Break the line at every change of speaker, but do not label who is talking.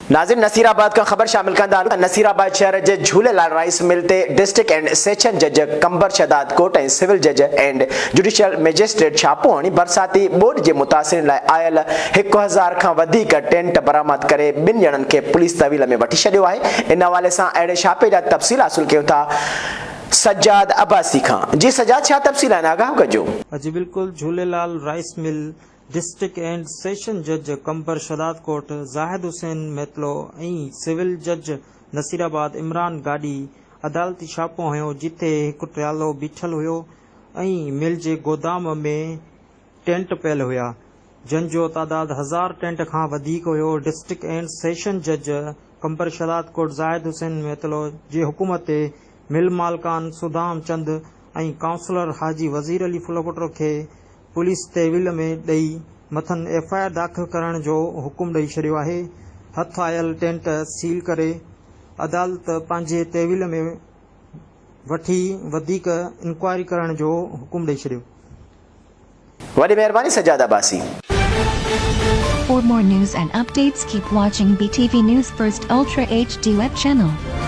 ناظرين نصيرآباد کان خبر شامل ڪندا هلون ته نصيرآباد شهر جي جهوليلال رائيس مل تي ڊسٽرڪٽ اينڊ سيشن جج قمبر شهداد ڪوٽ ۽ سول جج اينڊ جڊيشل مئجسٽريٽ ڇاپو هڻي برساتي ٻوڏ جي متاثرين لاء آيل 1000 کان وڌيڪ ٽينٽ برآمد ڪري ٻن ڄڻن کي پوليس تحويل ۾ وٺي ڇڏيو آهي ان حوالي سان اهڙي ڇاپي جا تفصيل حاصل ڪيون ٿا سجاد عباسي کان جي سجاد ڇا تفصيل آهن آگاهه ڪجو.
جي بلڪل Jhulelal rice mill district and session جج قمبر شهدادڪوٽ زاهد حسين ميتلو ۽ سول جج نصيرآباد عمران گاڏهي عدالتي ڇاپو هنيو جتي هڪ ٽرالو بيٺل هيو ۽ مل جي گودام ۾ ٽينٽ پيل هيا جن جو تعداد هزار ٽينٽ کان وڌيڪ هيو ڊسٽرڪٽ اينڊ سيشن جج قمبر شهدادڪوٽ زاهد حسين ميتلو جي حڪم تي مل مالڪان سودام چند ۽ ڪائونسلر حاجي وزير علي ڦلپوٽو کي پوليس تحويل ۾ ڏئي مٿن ايف I R داخل ڪرڻ جو حڪم ڏئي ڇڏيو آهي، هٿ آيل ٽينٽ سيل ڪري عدالت پنهنجي تحويل ۾ وٺي وڌيڪ انڪوائري ڪرڻ جو حڪم ڏئي ڇڏيو.
وڏي مهرباني Sajjad Abbasi.
For more news and updates keep watching BTV News First Ultra HD web channel.